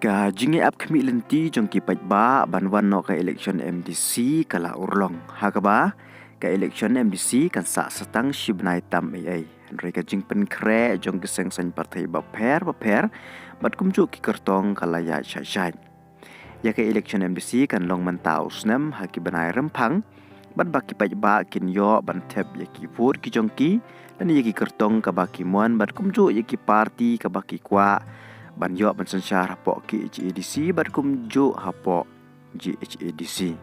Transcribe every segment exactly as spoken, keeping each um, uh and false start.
Ka jingïap khmih lynti jong ki paidbah ban wan noh ka election M D C ka la urlong. Ha kaba ka election M D C kan sah satang shi bnai tam ei ei. Hynrei ka jingpynkhreh jong ki seng saiñ pyrthei bapher bapher bad kumjuh ki kyrtong ka la ïaid shai shai. Ïa ka election M D C kan long mynta u snem ha ki bnai rymphang bad ba ki paidbah kin ïoh ban thep ïa ki vote ki jong ki lane ïa ki kyrtong kaba ki mon bad kumjuh ïa ki party kaba ki kwah ban ïoh ban synshar hapoh K H A D C bad kumjuh hapoh G H A D C.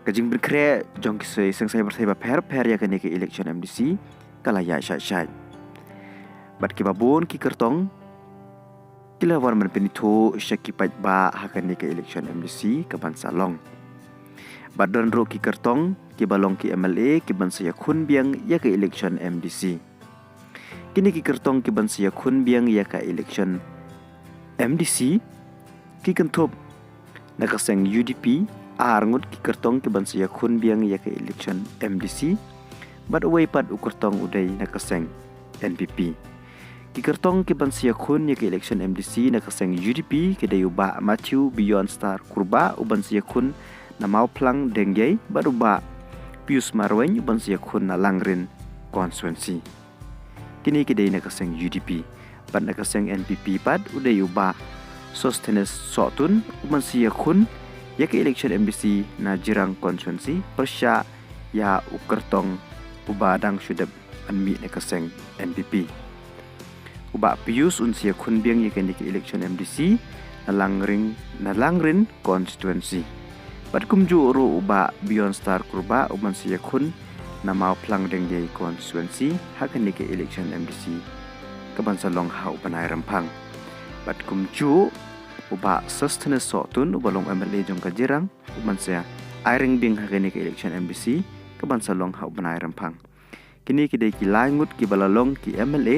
Ka jingpynkhreh jong ki seng saiñ pyrthei bapher bapher ïa kane ka election M D C ka la ïaid shai shai. Bad kiba bun ki kyrtong ki la wan ban pynithuh sha ki paidbah ha kane ka election M D C ka ban sa long. Bad don ruh ki kyrtong kiba long ki M L A ki ban sa ïakhun biang ïa ka election M D C. Kine ki kyrtong ki ban sa ïakhun biang ïa ka election M D C ki kynthup na ka seng U D P, ar ngut ki kyrtong ki ban sa ïakhun biang ïa ka election M D C bad uwei pat u kyrtong u dei na ka seng N P P. Ki kyrtong ki ban sa ïakhun ïa ka election M D C na ka seng U D P ki dei u Bah Matthew Beyond Star Kurbah u ban sa ïakhun na Mawphlang Dengei bad u Bah Pius Marwein u ban sa ïakhun na Langrin constituency. Kine ki dei na ka seng U D P. Bad na ka seng N P P pat u dei u Bah Sosthenes Sohtun u ban sa ïakhun ïa ka election M D C na Jirang constituency pyrshah ïa u kyrtong uba dang shu dep ban mih na ka seng N P P. U Bah Pius un sa ïakhun biang ïa kane ka election M D C na Langrin, na Langrin constituency. Bad kumjuh ruh u Bah Beyond Star Kurbah u ban sa ïakhun na Mawphlang Dengei constituency ha kane ka election M D C ka ban sa long ha u bnai rymphang. Bad kumjuh u Bah Sosthenes Sohtun uba long M L A jong ka Jirang u ban sa ïaireng biang ha kane ka election M D C ka ban sa long ha u bnai rymphang. Kine ki dei ki lai ngut kiba la long ki M L A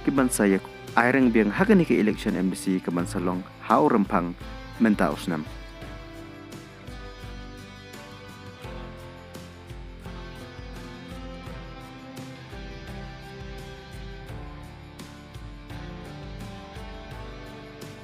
ki ban sa ïaireng biang ha kane ka election M D C ka ban sa long ha u rymphang mynta u snem.